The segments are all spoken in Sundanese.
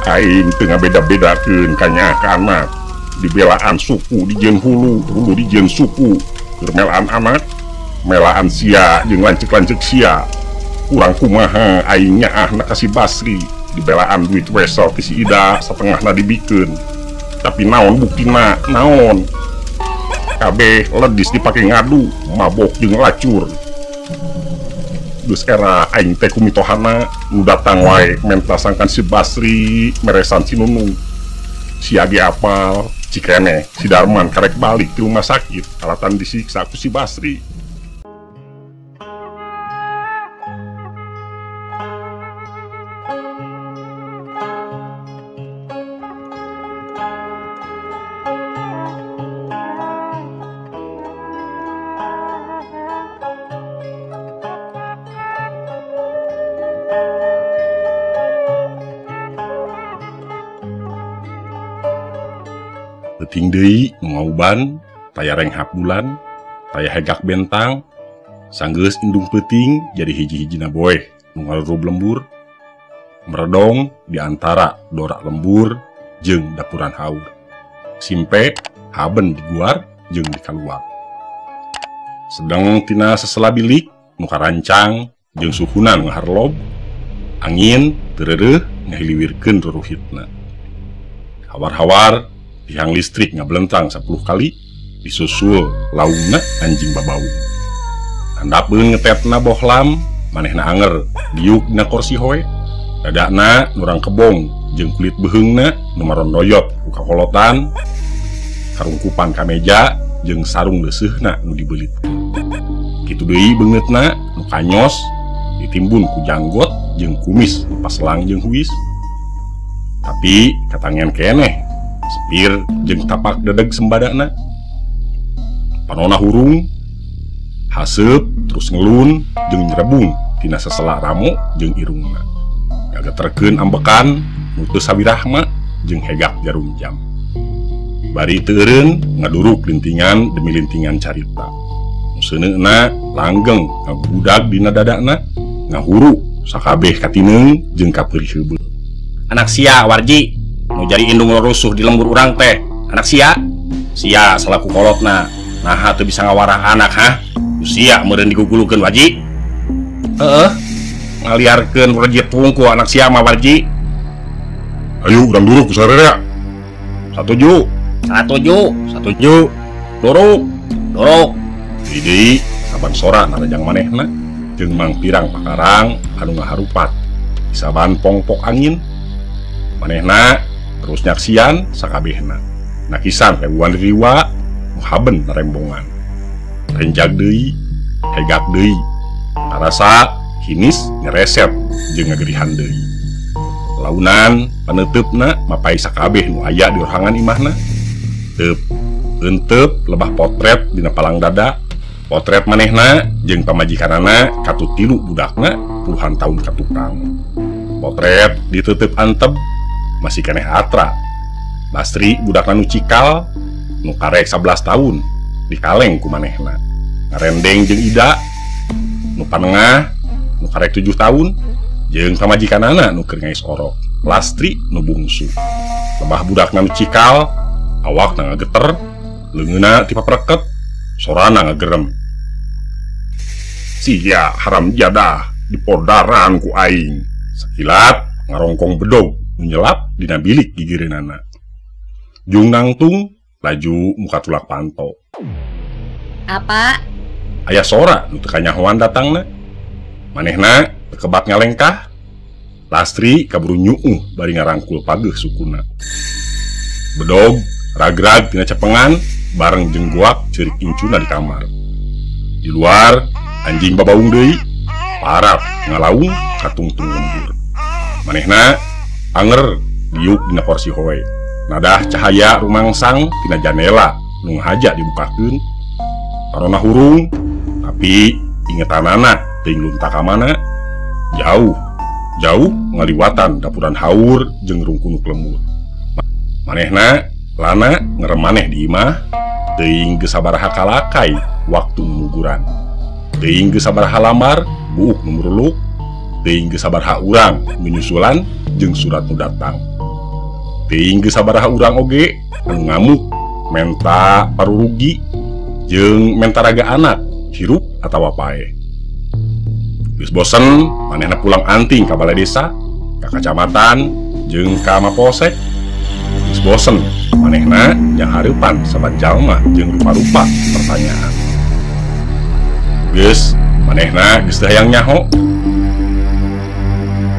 Aing teu ngabeda-bedakeun ka nyaah ka anak. Dibelaan suku dijieun hulu, hulu dijieun suku. Keur melaan anak, melaan sia jeung lanceuk-lanceuk sia. Kurang kumaha aing nyaahna ka si Basri, dibelaan duit wesel ti si Ida satengahna dibikeun. Tapi naon buktina, naon? Kabeh ledis dipake ngadu, mabok jeung lacur. Geus era aing teh ku mitohana nu datang wae menta sangkan si Basri meresan si Nunung. Sia ge apal, cikeneh si Darman karek balik ti rumah sakit alatan disiksa ku si Basri. Peuting deui nu ngauban, taya renghap bulan, taya hegak bentang, sanggeus indung peuting jadi hiji-hijina boeh nu ngarurub lembur, meredong di antara dorak lembur jeung dapuran haur. Simpe haben diguar jeung dikaluar. Sedeng tina sesela bilik nu karancang jeung suhunan ngaharlob, angin teu ngahiliwirkeun ruruhitna. Hawar-hawar tiang listrik ngablentang 10 kali disusul laungna anjing babaung. Handapeun ngetetna bohlam, manehna anger diuk dina kursi hoe. Dadakna nurang kebong jeung kulit beuheungna nu marondoyot ku kakolotan, karungkupan ka meja jeung sarung leuseuhna nu dibeulitkeun. Kitu deui beungeutna nu kanyos ditimbun ku janggot jeung kumis nu paselang jeung huis. Tapi katangen keneh sepir jeung tapak dedeg sembadana. Panona hurung, haseup terus ngelun jeung nyerebung tina sesela ramo jeung irungna. Ngageterkeun ambekan nu teu sawirahma jeung hegak jarum jam. Bari teu eureun ngaduruk lintingan demi lintingan carita. Nu seuneuna langgeng ngagudag dina dadana, ngahuru sakabeh katineung jeung kapeurih heubeul. Anak sia Warji nu jadi indung rusuh di lembur urang teh. Anak sia, sia salaku kolotna. Naha teu bisa ngawarah anak ha? Sia meureun digugulukeun Warji. Heeh. Ngaliarkeun rejit wungku anak sia mah Warji. Ayo urang duruk ku sararea. Satuju. Satuju, satuju. Duruk, duruk. Deui saban sora narajang manehna jeung mangpirang pakarang anu ngaharupat. Saban pongpok angin manehna terus nyaksian sakabehna. Nakisan ribuan riwa nu haben narembongan. Renjag deui, hegak deui. Karasa hinis nyereset jeung ngagerihan deui. Launan paneuteup-na mapai sakabeh nu aya di rohangan imahna. Teup euteup lebah potret dina palang dada. Potret manehna jeung pamajikanana katut tilu budakna puluhan tahun katukang. Potret diteuteub antep masih keneh atra. Basri budakna nu cikal nu karek 11 tahun dikaleng ku manehna. Ngarendeng jeung Ida nu panengah nu karek 7 tahun jeung pamajikanana nu keur ngais orok. Lastri nu bungsu. Lebah budakna nu cikal awakna ngageter, leungeunna tipapreket, sorana ngagerem. Sia haram jadah dipodaran ku aing. Sakilat ngarongkong bedog nyelap dina bilik gigireunana. Jung nangtung laju muka tulak panto. Apa? Aya sora nu teu kanyahoan datangna. Manehna tekebak ngalengkah. Lastri kaburu nyuuh bari ngarangkul pageuh sukuna. Bedog ragrag tina cepengan bareng jeung goak ceurik incuna di kamar. Di luar anjing babaung deui, parat ngalaung katungtung lembur. Manehna anger diuk dina kursi hoe. Nadah cahaya rumangsang tina janela nu ngahaja dibukakeun. Parona hurung, tapi ingetanana teuing lunta ka mana. Jauh, jauh ngaliwatan dapuran haur jeung rungkunuk lembur. Manehna lana ngerem maneh di imah, teuing geus sabaraha kalakai waktu mumuguran. Teuing geus sabaraha lamar buuk nu muruluk, teuing geus sabaraha urang menyusulan jeung surat nu datang. Teuing geus sabaraha urang oge anu ngamuk menta parurugi jeung menta raga anak hirup atawa paeh. Geus bosen manehna pulang anting ka balai desa, ka kacamatan jeung ka mapolsek. Geus bosen manehna jang hareupan saban jalma jeung rupa-rupa pertanyaan. Geus manehna geus teu hayang nyaho.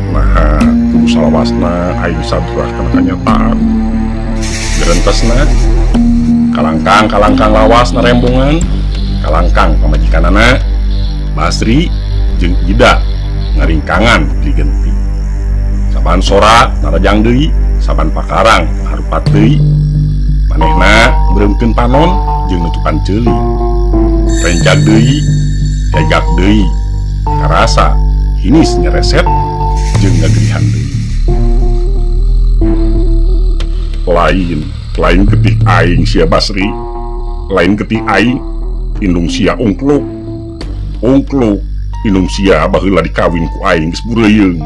Naha kudu salawasna aing sabrah kana kanyataan. Gerentesna kalangkang-kalangkang lawas narembongan, kalangkang pamajikanana Basri jeung Ida ngaringkangan digenti. Saban sora narajang deui, saban pakarang harupat deui. Manehna meureumkeun panon jeung nutupan ceuli. Renjag deui, hegak deui, karasa hinis nyereset jeung ngagerihan deui. Lain getih aing sia Basri, lain getih aing indung sia ungkluk. Ungkluk indung sia baheula dikawin ku aing geus bureuyeung.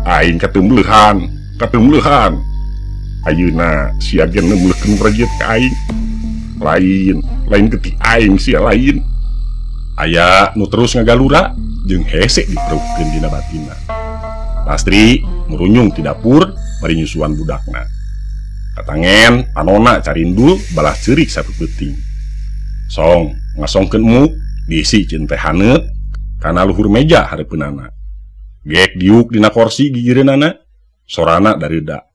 Aing kateumleuhan, kateumleuhan. Ayeuna sia ge neumleukeun rejit ka aing. Lain getih aing sia lain. Aya nu terus ngagalura jeung hese diperukkeun dina batinna. Lastri murunyung ti dapur bari nyusuan budakna. Katangen panona carindul balah ceurik sapeupeting. Song ngasongkeun muk diisi jeung teh haneut kana luhur meja hareupeunana. Gek diuk dina korsi gigireunana, sorana dareuda.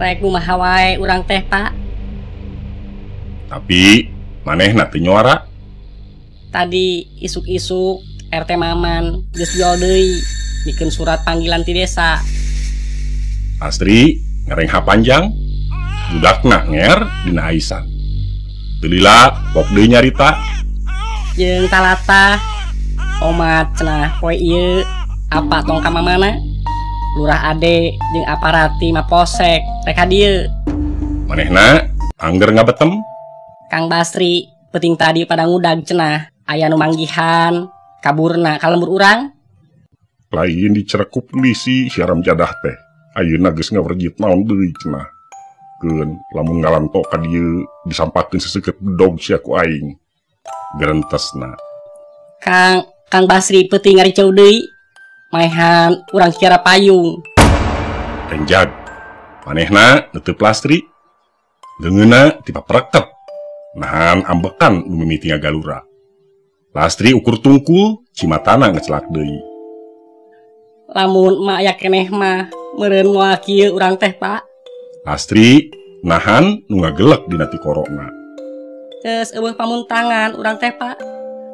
Rek kumaha wae urang teh, Pak? Tapi manehna teu nyuara. Tadi isuk-isuk RT Maman geus jual deui mikeun surat panggilan ti desa. Astri ngarengha panjang, budakna nger dina aisan. Teu lila pok deui nyarita. Jeung talata omat cenah poe ieu apa tong ka mamana? Lurah Ade jeung aparati mapolsek rek ka dieu. Manehna angger ngabetem. Kang Basri peuting tadi pada ngudag cenah aya nu manggihan kaburna ka lembur urang. Lain dicerek ku polisi siaram jadah teh. Ayeuna geus ngawerjit naon deui cenah. Keun lamun ngalanto ka dieu disampakeun seseukeut bedog sia ku aing. Gerentesna. Kang Basri peuting ngariceu deui. Maehan urang Ciara Payung. Renjag. Manehna neuteub Lastri. Leungeunna tipapereket. Nahan ambekan nu mimiti ngagalura. Lastri ukur tungkul, cimatana ngecelak deui. Lamun emak aya keneh mah meureun moal kieu urang teh, Pak. Lastri nahan nu ngagelek dina tikorona. Geus eueuh pamuntangan urang teh, Pak.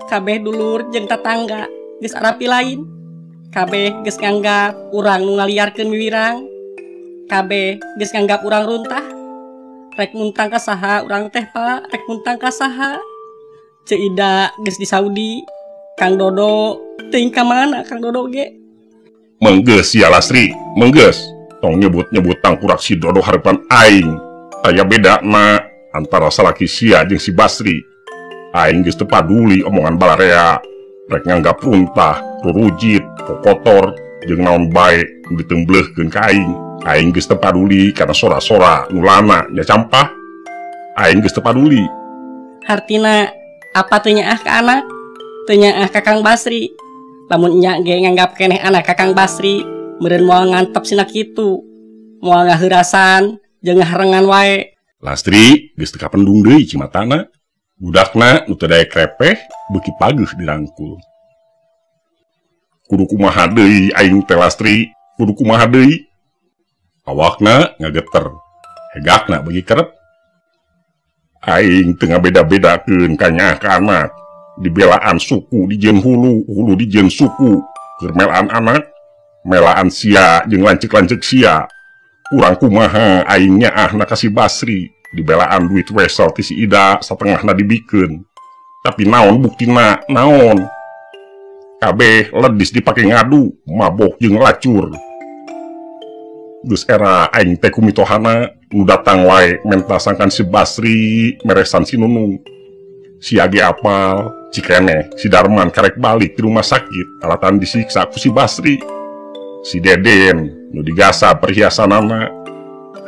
Kabeh dulur jeung tetangga geus arapi lain. Kabeh geus nganggap urang nu ngaliarkeun wiwirang. Kabeh geus nganggap urang runtah. Rek muntang ka saha urang teh, Pak? Rek muntang ka saha? Ceu Ida geus di Saudi. Kang Dodo teuing ka mana Kang Dodo ge? Menggeus sia Lastri, menggeus. Tong nyebut-nyebut tangkurak si Dodo hareupan aing. Aya bedana antara salaki sia jeung si Basri. Aing geus teu paduli omongan balarea. Rek nganggap runtah, rurujit, kokotor, jeung naon bae nu diteumbleuhkeun ka aing. Aing geus teu paduli kana sora-sora nu lana nya campah. Aing geus teu paduli. Hartina apa teu nyaah ka anak? Teu nyaah ka Kang Basri. Lamun nya ge nganggap keneh anak ka Kang Basri, meureun moal ngantep sina kitu. Moal ngaheurasan jeung ngaharengan wae. Lastri geus teu kapendung deui cimatana. Budakna nu teu daek krepeh beuki pageuh dirangkul. Kudu kumaha deui aing teh Lastri, kudu kumaha deui. Awakna ngageter, hegakna beuki kerep. Aing teu ngabeda-bedakeun ka nyaah ka anak. Dibelaan suku dijieun hulu, hulu dijieun suku. Keur melaan anak, melaan sia jeung lanceuk-lanceuk sia. Kurang kumaha aing nyaahna ka si Basri. Dibelaan duit wesel ti si Ida satengahna dibikeun. Tapi naon buktina, naon? Kabeh ledis dipake ngadu, mabok jeung lacur. Geus era aing teh kumitohana nu datang wae menta sangkan si Basri meresan si Nunung. Si Age apal, Cikeneh, si Darman karek balik di rumah sakit alatan disiksa ku si Basri. Si Deden nu digasa perhiasanana.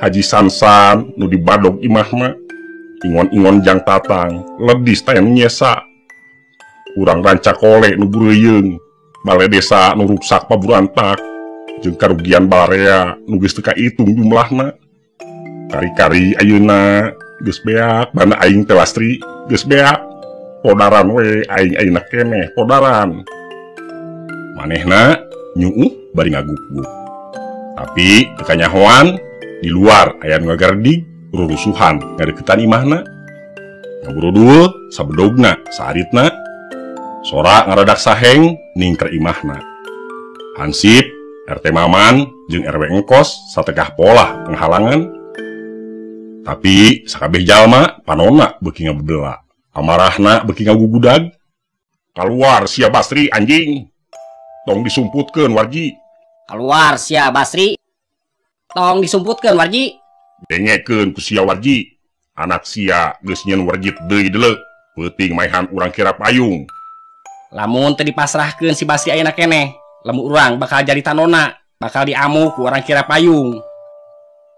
Haji Sansan nu dibadog imahna ingon-ingon jang tatang ledis teh nyesa urang Rancakole nu bureuyeung bale desa nu ruksak paburantak jeung karugian balarea nu geus teu kaitung jumlahna kari-kari ayeuna geus beak bana aing teh Lastri geus beak podaran we aing ayeuna keneh podaran manehna nyuuh bari ngaguk-guk tapi teu kanyahoan di luar aya nu ngagardig rurusuhan ngadeukeutan imahna ngaburudul sabedogna saaritna sora ngaradak saheng ningker imahna hansip RT Maman jeung RW Engkos sategah polah penghalangan tapi sakabeh jalma panonna beuki ngabebela amarahna beuki ngagugudag kaluar sia Basri anjing tong disumputkeun Warji kaluar sia Basri tong disumputkeun Warji dengekeun ku sia Warji anak sia geus nyieun warjit deui deuleu peuting maehan urang kira payung lamun teu dipasrahkeun si Basri ayeuna keneh lembur urang bakal jadi tanona bakal diamu ku urang kira payung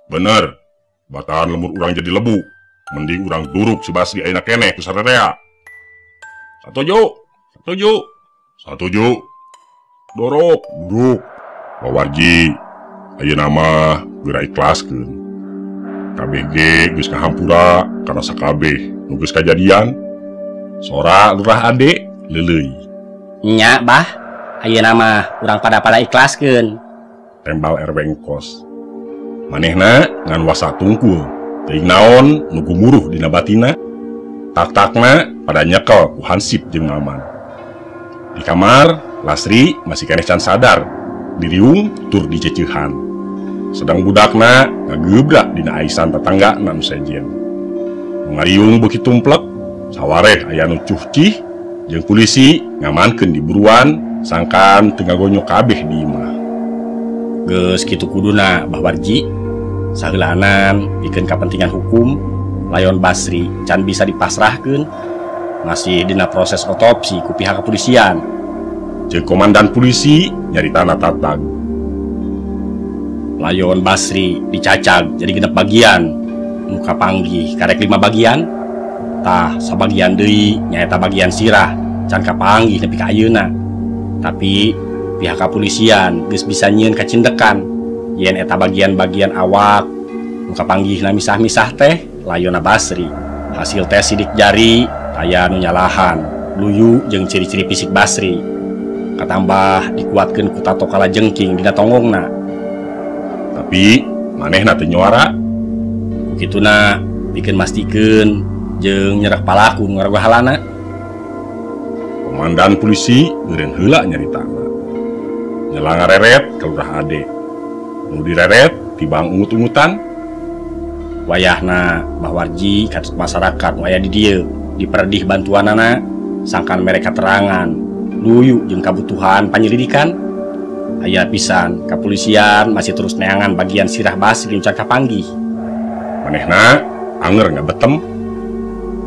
bener batahan lembur urang jadi lebu mending urang duruk si Basri ayeuna keneh ku sarerea satuju satuju satuju dorok duruk Warji ayeuna mah geura ikhlaskeun KBG geus kahampura kana sakabeh nu geus kajadian sora Lurah Ade leuleuy nya bah ayeuna mah urang pada-pada ikhlaskeun tembal RW Engkos manehna ngan wasa tungkul teuing naon nu gumuruh dina batina tak-takna pada nyekel ku hansip jeung Maman di kamar Lasri masih keneh can sadar diriung tur diceceuhan sedang budakna ngagebrak dina aisan tetangga nu sejen ngariung beuki tumplek sawareh aya nu cuhcih jeung polisi ngamankeun di buruan sangkan teu ngagonyo kabeh di imah geus kitu kuduna Bah Warji saheulanan pikeun kapentingan hukum layon Basri can bisa dipasrahkeun masih dina proses otopsi ku pihak kepolisian jeung komandan polisi nyaritana tatag layon Basri dicacag jadi 6 bagian muka panggih karek 5 bagian tah sabagian deui nyaeta bagian sirah can kapanggih nepi ka ayeuna tapi pihak kepolisian geus bisa nyieun kacindekan yen eta bagian-bagian awak muka panggihna misah-misah teh layonna Basri hasil tes sidik jari aya nu nyalahan luyu jeung ciri-ciri fisik Basri katambah dikuatkeun ku tato kalajengking dina tonggongna tapi manehna teu nyuara kituna pikeun mastikeun jeung nyerak palaku nu ngarogahalana komandan polisi eureun heula nyaritana nyela ngareret ka Lurah Ade nu direret tibang ungut-ungutan wayahna Bah Warji katut masyarakat nu aya di dieu diperdih bantuanana sangkan mere katerangan luyu jeung kabutuhan panyelidikan aya pisan kepolisian masih terus neangan bagian sirah Basri nu can kapanggih manehna anger ngabetem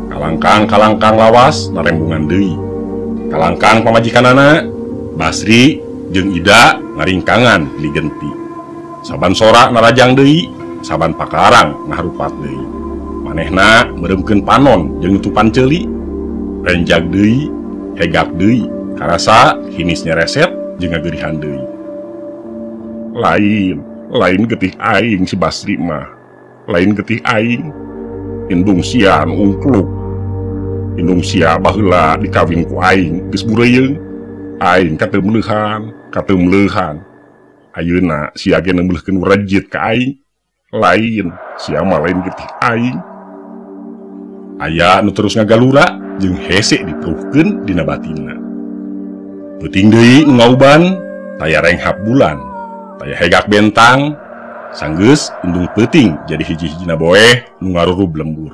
kalangkang-kalangkang lawas narembungan deui kalangkang pamajikanana Basri jeung Ida ngaringkangan ligenti saban sora narajang deui saban pakarang ngaharupat deui manehna meureumkeun panon jeung nutupan ceuli renjag deui hegak deui karasa hinis nyereset jeung ngageurihan deui lain lain getih aing si Basri mah lain getih aing indung sia nu ungkluk indung sia baheula dikawin ku aing geus bureuyeung aing kateu meuleuhan ayeuna sia ge neumbleuhkeun warejit ka aing lain sia mah lain getih aing aya nu terus ngagalura jeung hese diperuhkeun dina batinna peuting deui nu ngauban taya renghap bulan taya hegak bentang sanggeus indung peuting jadi hiji-hijina boeh nu ngarurub lembur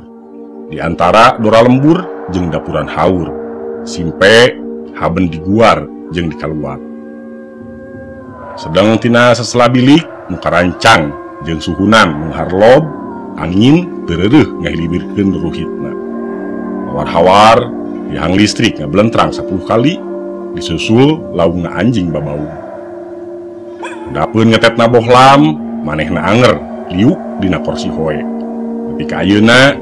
di antara dora lembur jeung dapuran haur simpe haben diguar jeung dikaluar sedang tina sesela bilik nu karancang jeung suhunan nu harlob angin teu ngahilibirkeun ruhitna hawar-hawar tihang listrik ngablentrang 10 kali disusul laungna anjing babaung dapeun ngetetna bohlam manehna anger liuk dina korsi hoe. Nepi ka ayeuna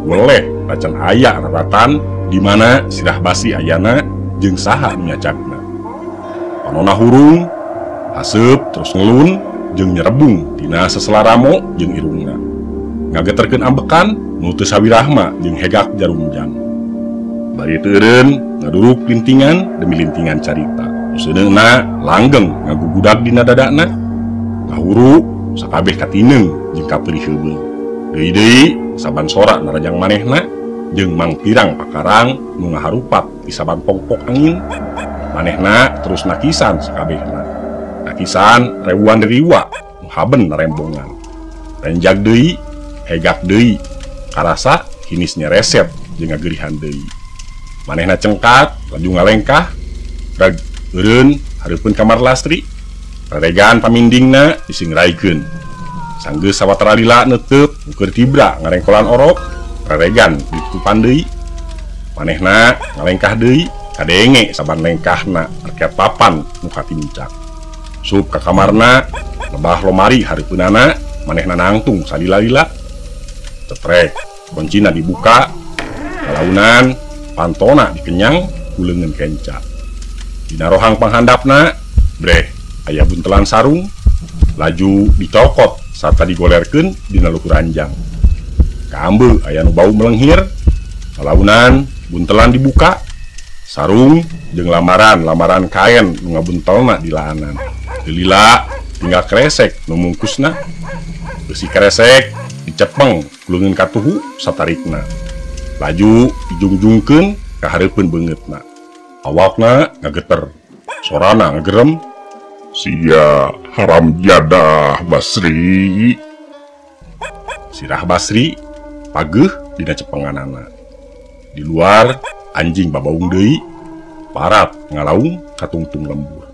weleh tacan aya raratan di mana sirah Basri ayana jeung saha nu nyacakna. Panona hurung, haseup terus ngelun jeung nyerebung dina seselaramo jeung irungna. Ngageterkeun ambekan nu teu sawirahma jeung hegak jarum jam. Bari teu eureun ngaduruk lintingan demi lintingan carita. Nu seuneuna langgeng ngagugudag dina dadana. Ngahuru sakabeh katineung jeung kapeurih heubeul. Deui-deui saban sora narajang manehna jeung mangpirang pakarang nu ngaharupat di saban pongpok angin. Manehna terus nakisan sakabehna. Nakisan rewuan deriwa nu haben narembongan. Renjag deui, hegak deui, karasa hinis nyereset jeung ngagerihan deui. Manehna cengkat laju ngalengkah reg eureun hareupeun kamar Lastri. Reregan pamindingna disingraikeun. Sanggeus sawatara lila neuteup ukur tibra ngarengkolan orok, reregan ditutupan deui. Manehna ngalengkah deui, kadenge saban lengkahna rakyat papan nu katincak. Sup ka kamarna, lebah lomari hareupeunana, manehna nangtung salila-lila. Cetrek, kuncina dibuka, kalaunan pantona dikenyang ku leungeun kenca. Dina rohang panghandapna, breh aya buntelan sarung, laju dicokot sarta digolerkeun dina luhur ranjang. Kaambe aya nu bau melenghir, kalaunan buntelan dibuka, sarung jeung lamaran-lamaran kaen nu ngabuntelna di laanan. Lila tinggal kresek nu mungkusna, beusi kresek dicepeng ku leungeun katuhu satarikna. Laju dijungjungkeun ka hareupeun beungeutna. Awakna ngageter, sorana ngagerem. Sia haram jadah Basri. Sirah Basri pageuh dina cepenganana. Di luar anjing babaung deui, parat ngalaung katungtung lembur.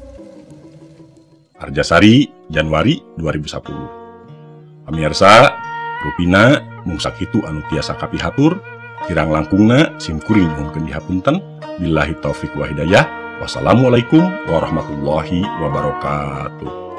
Arjasari, Januari 2010. Pamirsa, rupina mung sakitu anu tiasa kapihatur, kirang langkungna sim kuring nyuhunkeun dihapunten. Billahi taufik wa hidayah. Wassalamualaikum warahmatullahi wabarakatuh.